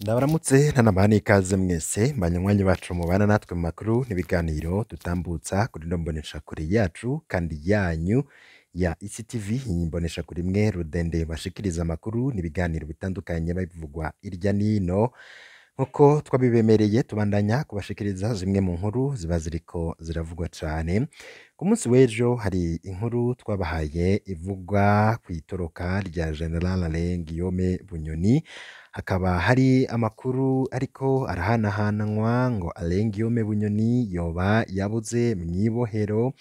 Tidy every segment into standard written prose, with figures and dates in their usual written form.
Ndabaramutse ntanabaha n'ikaze mwese banywanyi bacu mubana natwe mu makuru n'ibiganiro dutambutsa kuri ino mboneshakure yacu kandi yanyu ya ICTV. Iyi mboneshakure imwe rudende bashikiriza amakuru n'ibiganiro bitandukanye bivugwa irya nino. Nkuko twabibemereye, tubandanya kubashikiriza zimwe mu nkuru ziba ziriko ziravugwa cane. Ku munsi w'ejo hari inkuru twabahaye ivugwa kw'itoroka rya General Alain Guillaume Bunyoni. Hakaba hari amakuru ariko arahanahanwa ngo Alain Guillaume Bunyoni yoba yabuze mw'ibohero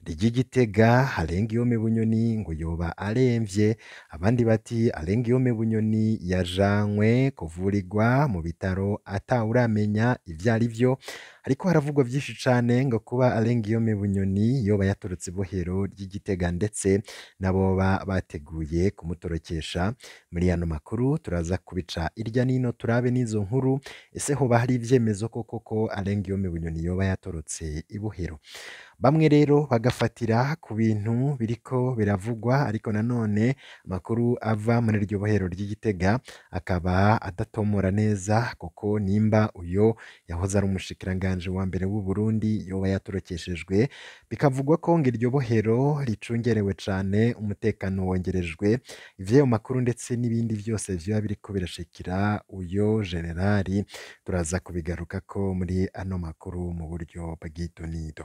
ry'i Gitega. Alain Guillaume Bunyoni ngo yoba aremvye, abandi bati Alain Guillaume Bunyoni yajanywe kuvurirwa mu bitaro atawuramenya ivyo arivyo. Hariko haravugwa vyinshi cane ngo kuba Alain Guillaume Bunyoni yoba yatorotse ibohero ry'i Gitega, ndetse n'aboba bateguye kumutorokesha. Muri ano makuru turaza kubica irya nino, turabe n'izo nkuru. Ese hoba hari ivyemezo koko ko Alain Guillaume Bunyoni yoba yatorotse ibohero? Bamwe rero bagafatira ku bintu biriko biravugwa, ariko nanone amakuru ava muri iryo bohero ry'i Gitega akaba adatomora neza kuko nimba uyo yahoze ari umushikiranganji wa mbere w'u Burundi yoba yatorokeshejwe, bikavugwa ko ngo iryo bohero ricungerewe cane, umutekano wongerejwe. Ivy'ayo makuru ndetse n'ibindi vyose vyoba biriko birashikira uyo generali turaza kubigarukako muri ano makuru mu buryo bw'idonido.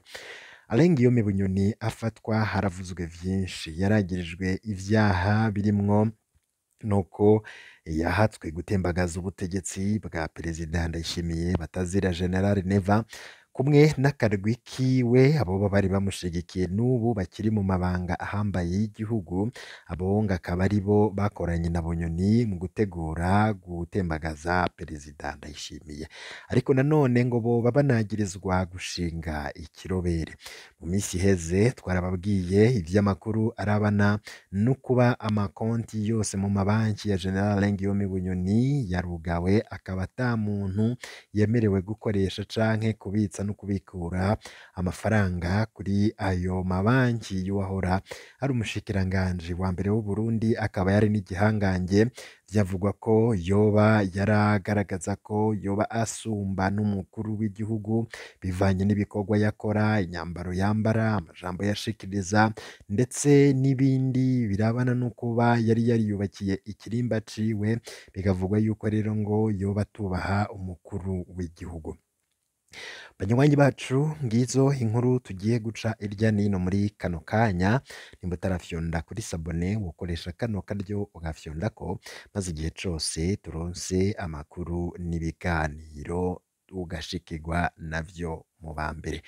Alain Guillaume Bunyoni afatwa haravuzwe vyinshi, yaragirijwe ivyaha birimwo nuko yahatswe gutembagaza ubutegetsi bwa Perezida Ndayishimiye batazira General Neva kumwe n'akarwi kiwe, abo bari bamushigikiye n'ubu bakiri mu mabanga ahambaye y'igihugu. Abo ngo akaba aribo bakoranye na Bunyoni mu gutegura gutembagaza Perezida Ndayishimiye, ariko nanone ngo boba banagirizwa gushinga ikirobere. Mu minsi iheze twarababwiye ivy'amakuru arabana no kuba amakonti yose mu mabanki ya General Alain Guillaume Bunyoni yarugawe, akaba ata muntu yemerewe gukoresha canke kubitsa no kubikura amafaranga kuri ayo mabanki y'uwahora ari umushikiranganji wa mbere w'u Burundi, akaba yari n'igihangange. Vyavugwa ko yoba yaragaragaza ko yoba asumba n'umukuru w'igihugu bivanye n'ibikorwa yakora, inyambaro yambara, amajambo yashikiriza, ndetse n'ibindi birabana no kuba yari yariyubakiye ikirimba ciwe. Bikavugwa yuko rero ngo yoba atubaha umukuru w'igihugu. Banywanyi bacu, ngizo inkuru tugiye guca irya nino muri kano kanya. Nimba utarafyonda kuri s'abonner, wokoresha kano karyo ugafyondako, maze igihe cose turonse amakuru n'ibiganiro ugashikirwa navyo mu ba mbere.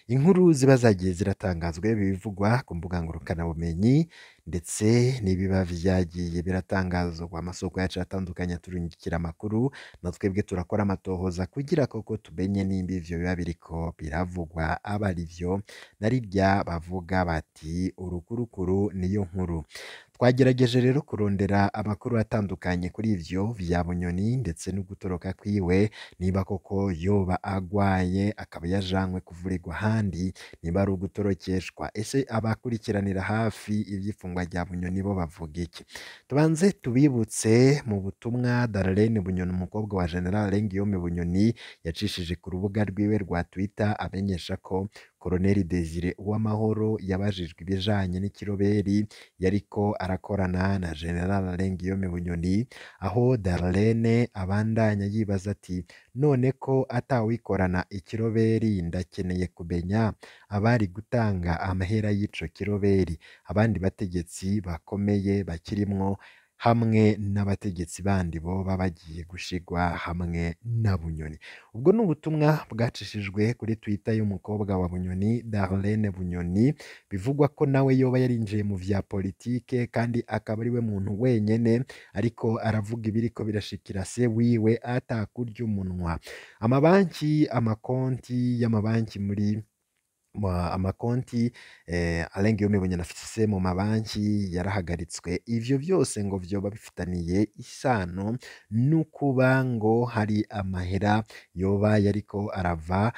Inkuru ziba zagiye ziratangazwa, ibivugwa ku mbuga ngurukanabumenyi ndetse n'ibiba vyagiye biratangazwa, amasoko yacu atandukanye aturungikira amakuru, na twebwe turakora amatohoza kugira koko tumenye nimba ivyo biba biriko biravugwa aba arivyo, na rirya bavuga bati urukurukuru niyo nkuru. Twagerageje rero kurondera amakuru atandukanye kuri ivyo vya Bunyoni ndetse no gutoroka kwiwe, niba koko yoba agwaye akaba yajanywe kuvurirwa ahandi, niba ari ugutorokeshwa. Ese abakurikiranira hafi ivy'ifungwa rya Bunyoni bo bavuga iki? Tubanze tubibutse mu butumwa Darlene Bunyoni, umukobwa wa General Alain Guillaume Bunyoni, yacishije ku rubuga rwiwe rwa Twitter amenyesha ko Colonel Desire Uwamahoro yabajijwe ibijanye n'ikiroberi yariko arakorana na General Alain Guillaume Bunyoni, aho Darlene abandanya yibaza ati: none ko atawikorana ikiroberi, ndakeneye kumenya abari gutanga amahera y'ico kiroberi, abandi bategetsi bakomeye bakirimwo hamwe n'abategetsi bandi boba bagiye gushigwa hamwe na Bunyoni. Ubwo ni ubutumwa bwacishijwe kuri Twitter y'umukobwa wa Bunyoni, Darlene Bunyoni, bivugwa ko nawe yoba yarinjiye mu vya politike kandi akaba ariwe muntu wenyene ariko aravuga ibiriko birashikira se wiwe atakurya umunwa. Amabanki, amakonti y'amabanki muri Amakonti Alain Guillaume Bunyoni afise mu mabanki yarahagaritswe. Ivyo vyose ngo vyoba bifitaniye isano n'ukuba ngo hari amahera yoba yariko arava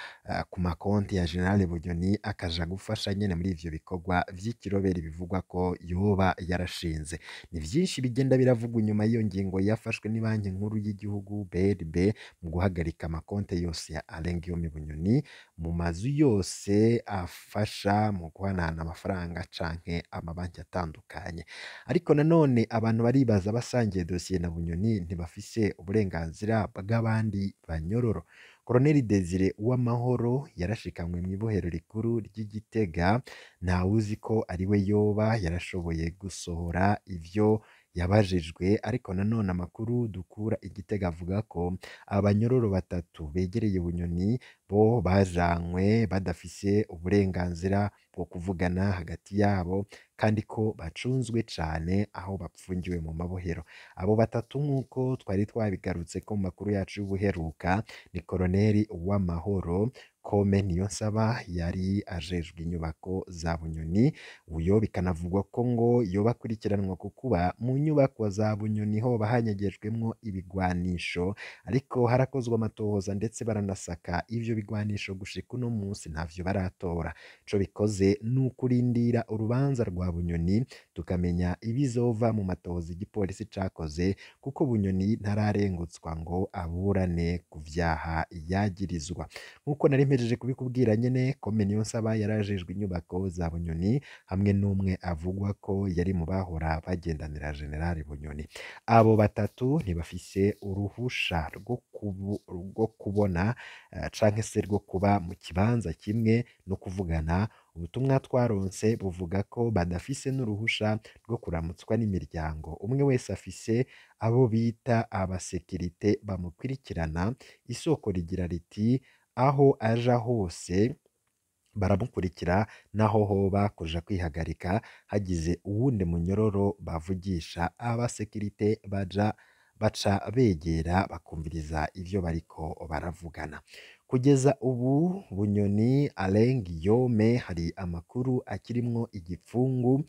ku makonti ya General Bunyoni akaja gufasha nyene muri ivyo bikorwa vy'ikiroberi bivugwa ko yoba yarashinze. Ni vyinshi bigenda biravugwa inyuma y'iyo ngingo yafashwe n'ibanki nkuru y'igihugu BRB mu guhagarika amakonti yose ya Alain Guillaume Bunyoni mu mazu yose afasha mu guhanahana amafaranga canke amabanki atandukanye. Ariko nanone abantu baribaza, basangiye dosiye na Bunyoni ntibafise uburenganzira bw'abandi banyororo. Colonel Desire Uwamahoro yarashikanywe mw'ibohero rikuru ry'i Gitega, ntawuzi ko ariwe yoba yarashoboye gusohora ivyo yabajijwe. Ariko nanone amakuru dukura i Gitega avuga ko abanyororo batatu begereye Bunyoni bo bajanywe badafise uburenganzira bwo kuvugana hagati yabo, kandi ko bacunzwe cane aho bapfungiwe mu mabohero. Abo batatu, nk'uko twari twabigarutseko mu makuru yacu y'ubuheruka, ni Colonel Uwamahoro, Kome Niyonsaba yari ajejwe inyubako za Bunyoni, uyo bikanavugwa ko ngo yoba akurikiranwa ku kuba mu nyubako za Bunyoni hoba hanyegejwemwo ibigwanisho, ariko harakozwe amatohoza ndetse baranasaka ivyo bigwanisho, gushika uno munsi ntavyo baratora. Ico bikoze ni ukurindira urubanza rwa Bunyoni tukamenya ibizova mu matohoza igipolisi cakoze, kuko Bunyoni ntararengutswa ngo aburane ku vyaha yagirizwa. Nk'uko nari mpejeje kubikubwira nyene, Kome Niyonsaba yarajejwe inyubako za Bunyoni hamwe n'umwe avugwa ko yari mu bahora bagendanira General Bunyoni. Abo batatu ntibafise uruhusha rwo kubona canke se rwo kuba mu kibanza kimwe no kuvugana. Ubutumwa twaronse buvuga ko badafise n'uruhusha rwo kuramutswa n'imiryango. Umwe wese afise abo bita abasekirite bamukurikirana. Isoko rigira riti: aho aja hose baramukurikira, naho hoba kuja kwihagarika, hagize uwundi munyororo bavugisha, abasekirite baja baca begera bakumviriza ivyo bariko baravugana. Kugeza ubu Bunyoni Alain Guillaume hari amakuru akirimwo igipfungu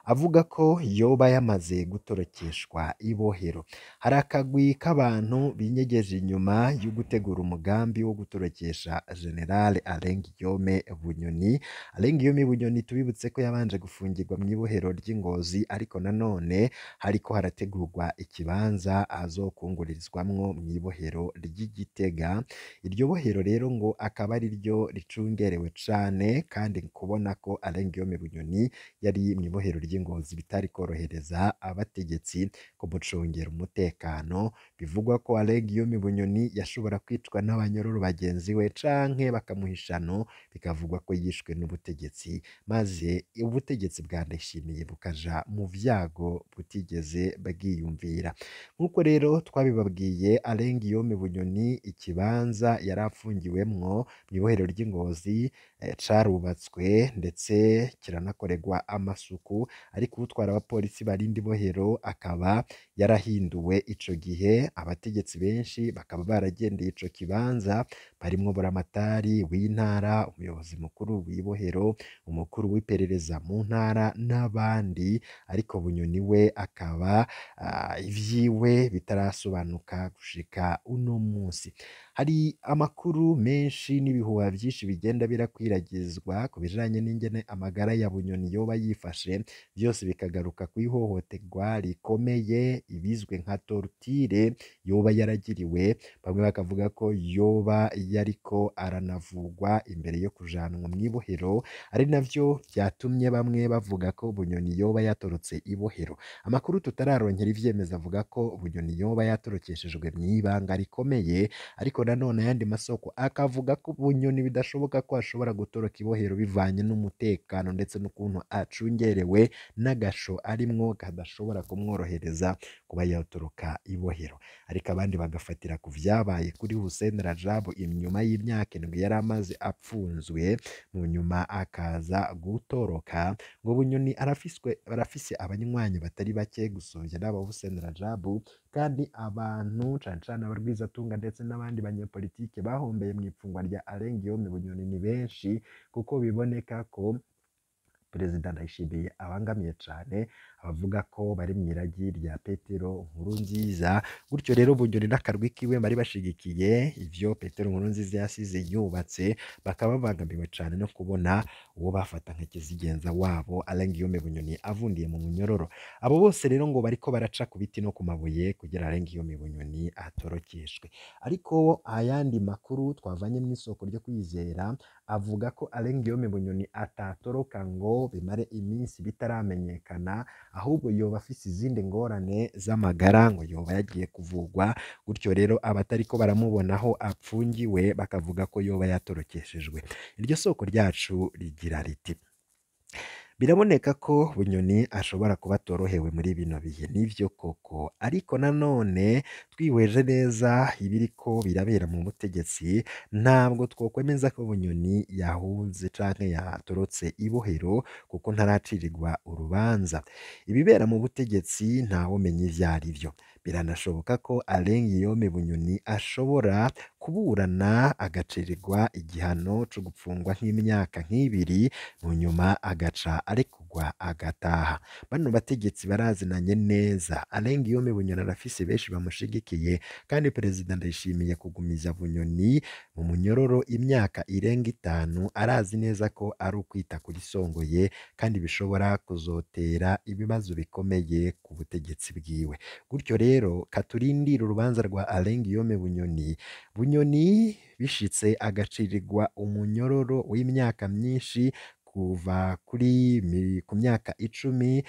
avuga ko yoba yamaze gutorokeshwa ibohero. Hari akagwi k'abantu binyegeje inyuma yo gutegura umugambi wo gutorokesha General Alain Guillaume Bunyoni. Alain Guillaume Bunyoni, tubibutse ko yabanje gufungirwa mw'ibohero ry'i Ngozi, ariko nanone hariko harategurwa ikibanza azokungururizwamwo mw'ibohero ry'i Gitega. Iryo bohero rero ngo akaba ari ryo ricungerewe cane, kandi kubona ko Alain Guillaume Bunyoni yari mw'ibohero ry'i Ngozi bitari korohereza abategetsi kumucungera umutekano. Bivugwa ko Alain Guillaume Bunyoni yashobora kwicwa n'abanyororo bagenzi we canke bakamuhishano, bikavugwa ko yishwe n'ubutegetsi, maze ubutegetsi bwa Ndayishimiye bukaja mu vyago butigeze bwiyumvira. Nk'uko rero twabibabwiye, Alain Guillaume Bunyoni ikibanza yari afungiwemwo mw'ibohero ry'i Ngozi carubatswe ndetse kiranakorerwa amasuku, ariko utwara abapolisi barinda ibohero akaba yarahinduwe ico gihe. Abategetsi benshi bakaba baragendeye ico kibanza, barimwo buramatari w'intara, umuyobozi mukuru w'ibohero, umukuru w'iperereza mu ntara n'abandi, ariko Bunyoni we akaba ivyiwe bitarasobanuka gushika uno munsi. Hari amakuru menshi n'ibihuha vyinshi bigenda birakwiragizwa ku bijanye n'ingene amagara ya Bunyoni yoba yifashe, vyose bikagaruka kw'ihohoterwa rikomeye ibizwe nka torture yoba yaragiriwe. Bamwe bakavuga ko yoba yariko aranavugwa imbere yo kujanwa mw'ibohero, ari navyo vyatumye bamwe bavuga ko Bunyoni yoba yatorotse ibohero. Amakuru tutararonkera ivyemeza avuga ko Bunyoni yoba yatorokeshejwe mw'ibanga rikomeye, ariko nanone ayandi masoko akavuga ko Bunyoni bidashoboka ko ashobora gutoroka ibohero bivanye n'umutekano ndetse n'ukuntu acungerewe n'agasho arimwo kadashobora kumworohereza kuba yatoroka ibohero. Ariko abandi bagafatira ku vyabaye kuri Hussein Rajab inyuma y'imyaka 7 yari amaze apfunzwe, mu nyuma akaza gutoroka. Ngo Bunyoni arafise abanywanyi batari bake gusumvya n'aba Hussein Rajab, kandi abantu cane cane abarwizatunga ndetse n'abandi banyepolitike bahombeye mw'ipfungwa rya Alain Guillaume Bunyoni ni benshi. benshi, kuko biboneka ko Perezida Ndayishimiye abangamiye cane abavuga ko bari mw'iragi rya Petero Nkurunziza. Gutyo rero Bunyoni n'akarwi kiwe bari bashigikiye ivyo Petero Nkurunziza yasize yubatse, bakaba babangamiwe cane no kubona uwo bafata nka kizigenza wabo Alain Guillaume Bunyoni avundiye mu munyororo. Abo bose rero ngo bariko baraca ku biti no ku mabuye kugira Alain Guillaume Bunyoni atorokeshwe. Ariko ayandi makuru twavanye mw'isoko ryo kwizera avuga ko Alain Guillaume Bunyoni atatoroka ngo bimare iminsi bitaramenyekana, ahubwo yoba afise izindi ngorane z'amagara, ngo yoba yagiye kuvugwa. Gutyo rero abatariko baramubonaho apfungiwe bakavuga ko yoba yatorokeshejwe. Iryo soko ryacu rigira riti: biraboneka ko Bunyoni ashobora kuba atorohewe muri bino bihe, nivyo koko, ariko nanone twihweje neza ibiriko birabera mu butegetsi, ntabwo twokwemeza ko Bunyoni yahunze canke yatorotse ibohero, kuko ntaracirirwa urubanza. Ibibera mu butegetsi ntawomenya ivyo arivyo. Biranashoboka ko Alain Guillaume Bunyoni ashobora kuburana agacirirwa igihano co gupfungwa nk'imyaka nk'ibiri, mu nyuma agaca arekurwa agataha. Bano bategetsi barazinanye neza. Alain Guillaume Bunyoni arafise benshi bamushigikiye, kandi Perezida Ndayishimiye kugumiza Bunyoni mu munyororo imyaka irenga 5 arazi neza ko ari ukwita kuri Songoye, kandi bishobora kuzotera ibibazo bikomeye ku butegetsi bwiwe. Gutyo rero katurindire urubanza rwa Alain Guillaume Bunyoni. Bunyoni bishitse agacirirwa umunyororo w'imyaka myinshi, kuva kuri ku myaka 10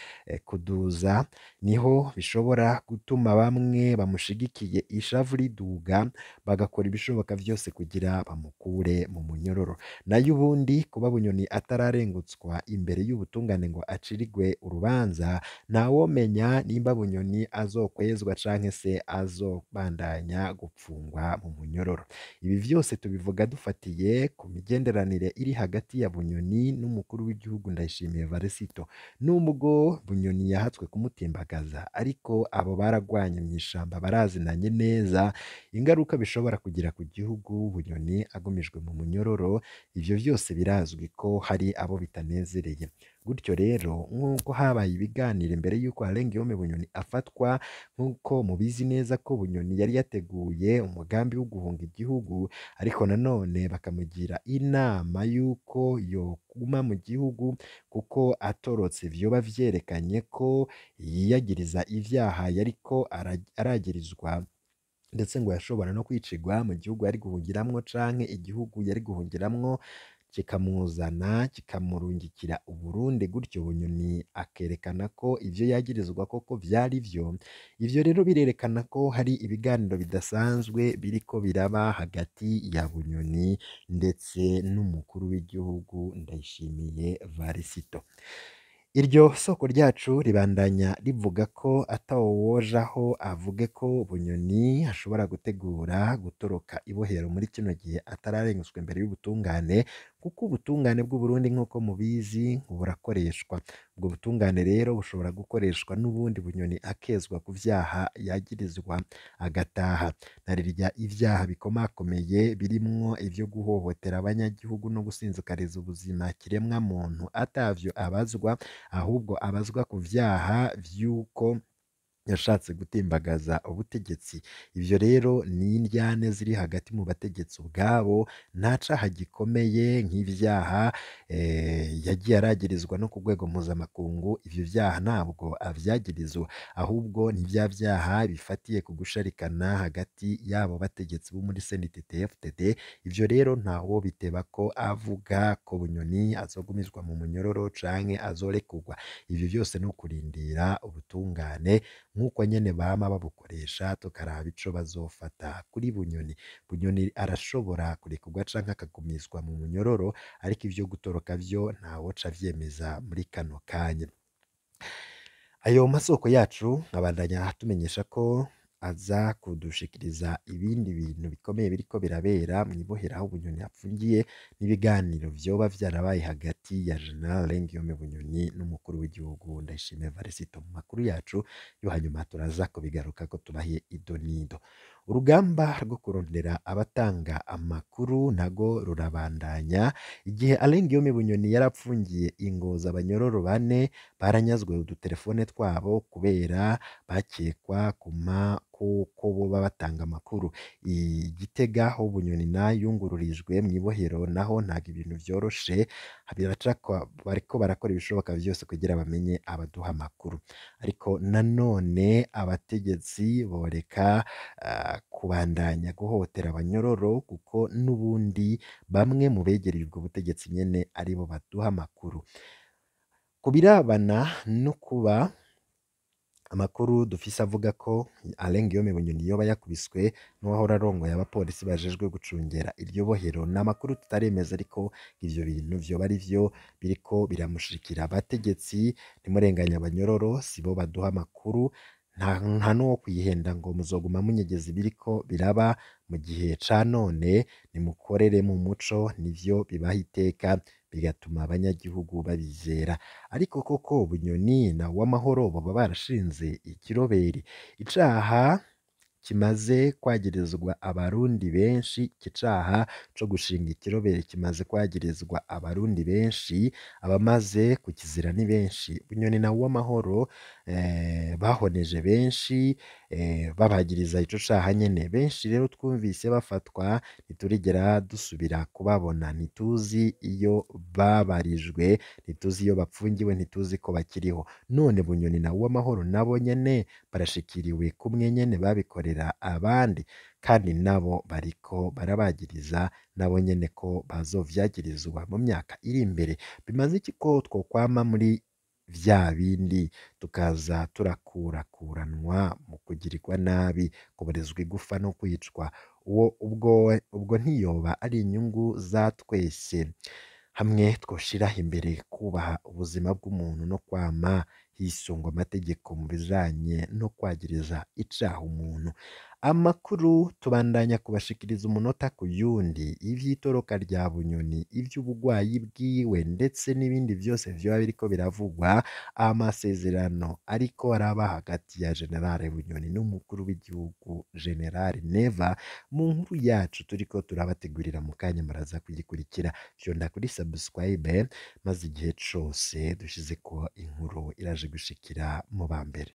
kuduza, niho bishobora gutuma bamwe bamushigikiye ishavu riduga, bagakora ibishoboka vyose kugira bamukure mu munyororo. Nayo ubundi kuba Bunyoni atararengutswa imbere y'ubutungane ngo acirigwe urubanza, ntawomenya nimba Bunyoni azokwezwa canke se azobandanya gupfungwa mu munyororo. Ibi vyose tubivuga dufatiye ku migenderanire iri hagati ya Bunyoni n'umukuru w'igihugu Ndayishimiye Varisito. Nubwo Bunyoni yahatswe kumutimbagaza, ariko abo baragwanye mw'ishamba barazinanye neza. Ingaruka bishobora kugira ku gihugu Bunyoni agumijwe mu munyororo, ivyo vyose birazwi ko hari abo bitanezereye. Gutyo rero nk'uko habaye ibiganiro imbere y'uko Alain Guillaume Bunyoni afatwa, nk'uko mubizi neza ko Bunyoni yari yateguye umugambi wo guhunga igihugu, ariko nanone bakamugira inama y'uko yoguma mu gihugu kuko atorotse vyoba vyerekanye ko yiyagiriza ivyaha yariko aragirizwa, ndetse ngo yashobora no kwicigwa mu gihugu yari guhungiramwo canke igihugu yari guhungiramwo kikamuzana kikamurungikira Uburundi. Gutyo Bunyoni akerekana ko ivyo yagirizwa koko vyari vyo. Ivyo rero birerekana ko hari ibiganiro bidasanzwe biriko biraba hagati ya Bunyoni ndetse n'umukuru w'igihugu Ndayishimiye Varisito. Iryo soko ryacu ribandanya rivuga ko atawowojaho avuge ko Bunyoni ashobora gutegura gutoroka ibohero muri kino gihe atararengutswa imbere y'ubutungane, kuko ubutungane bw'Uburundi nk'uko mubizi burakoreshwa. Ubwo butungane rero bushobora gukoreshwa n'ubundi Bunyoni akezwa ku vyaha yagirizwa agataha. Narirya ivyaha bikomakomeye birimwo ivyo guhohotera abanyagihugu no gusinzikariza ubuzima kiremwa muntu atavyo abazwa, ahubwo abazwa ku vyaha vy'uko yashatse gutimbagaza ubutegetsi. Ivyo rero ni indyane ziri hagati mu bategetsi ubwabo, nta caha gikomeye nk'ivyaha yagiye aragirizwa no ku rwego mpuzamakungu. Ivyo vyaha ntabwo avyagirizwa, ahubwo ni vya vyaha bifatiye ku gusharikana hagati y'abo bategetsi bo muri CNDD-FDD. Ivyo rero ntawo biteba ko avuga ko Bunyoni azogumizwa mu munyororo canke azorekurwa. Ivyo vyose ni ukurindira ubutungane nk'uko nyene bama babukoresha, tukaraba ico bazofata kuri Bunyoni. Bunyoni arashobora kurekurwa canke akagumizwa mu munyororo, ariko ivyo gutoroka vyo ntawoca avyemeza muri kano kanya. Ayo masoko yacu nkabandanya atumenyesha ko aza kudushikiriza ibindi bintu bikomeye biriko birabera mw'ibohero aho Bunyoni apfungiye, n'ibiganiro vyoba vyarabaye hagati ya General Alain Guillaume Bunyoni n'umukuru w'igihugu Ndayishimiye Varisito. Mu makuru yacu yo hanyuma turaza kubigarukako tubahe idonido. Urugamba rwo kurondera abatanga amakuru nago rurabandanya. Igihe Alain Guillaume Bunyoni yarapfungiye i Ngozi, abanyororo bane baranyazwe udutelefone twabo kubera bakekwa kuma ko boba batanga amakuru. I Gitega aho Bunyoni yungururijwe mw'ibohero naho ntago ibintu vyoroshe, biracakwa bariko barakora ibishoboka vyose kugira bamenye abaduha amakuru. Ariko nanone abategetsi boreka kubandanya guhohotera abanyororo, kuko n'ubundi bamwe mu begereye ubwo butegetsi nyene aribo baduha amakuru. Ku birabana no kuba amakuru dufise avuga ko Alain Guillaume Bunyoni yoba yakubiswe n'uwahora arongoye abapolisi bajejwe gucungera iryo bohero, ni amakuru tutaremeza, ariko ivyo bintu vyoba ari vyo biriko biramushikira. Abategetsi ntimurenganye abanyororo, sibo baduha amakuru, nta n'uwo kwihenda ngo muzoguma munyegeza ibiriko biraba mu gihe ca none. Nimukorere mu muco, nivyo bibaha iteka bigatuma abanyagihugu babizera. Ariko koko Bunyoni na Uwamahoro boba barashinze ikiroberi? Icaha kimaze kwagirizwa abarundi benshi, iki caha co gushinga ikiroberi kimaze kwagirizwa abarundi benshi, abamaze kukizira ni benshi. Bunyoni na Uwamahoro bahoneje benshi, babagiriza ico caha nyene. Benshi rero twumvise bafatwa ntiturigera dusubira kubabona, ntituzi iyo babarijwe, ntituzi iyo bapfungiwe, ntituzi ko bakiriho. None Bunyoni na Uwamahoro nabo nyene barashikiriwe kumwe nyene babikorera abandi, kandi nabo bariko barabagiriza nabo nyene ko bazovyagirizwa mu myaka iri imbere. Bimaze iki ko twokwama muri vya bindi tukaza turakurakuranwa mu kugirirwa nabi, kuburizwa igufa no kwicwa? Uwo ubwo ntiyoba ari inyungu za twese hamwe twoshira imbere kubaha ubuzima bw'umuntu no kwama hisungwa amategeko mu bijanye no kwagiriza icaha umuntu. Amakuru tubandanya kubashikiriza umunota ku yundi, ivy'itoroka rya Bunyoni, ivy'ubugwayi bwiwe ndetse n'ibindi vyose vyoba biriko biravugwa, amasezerano ariko araba hagati ya General Bunyoni n'umukuru w'igihugu General Neva, mu nkuru yacu turiko turabategurira mu kanya muraza kuyikurikira. Fyonda kuri subscribe maze igihe cose dushizeko inkuru iraje gushikira mu ba mbere.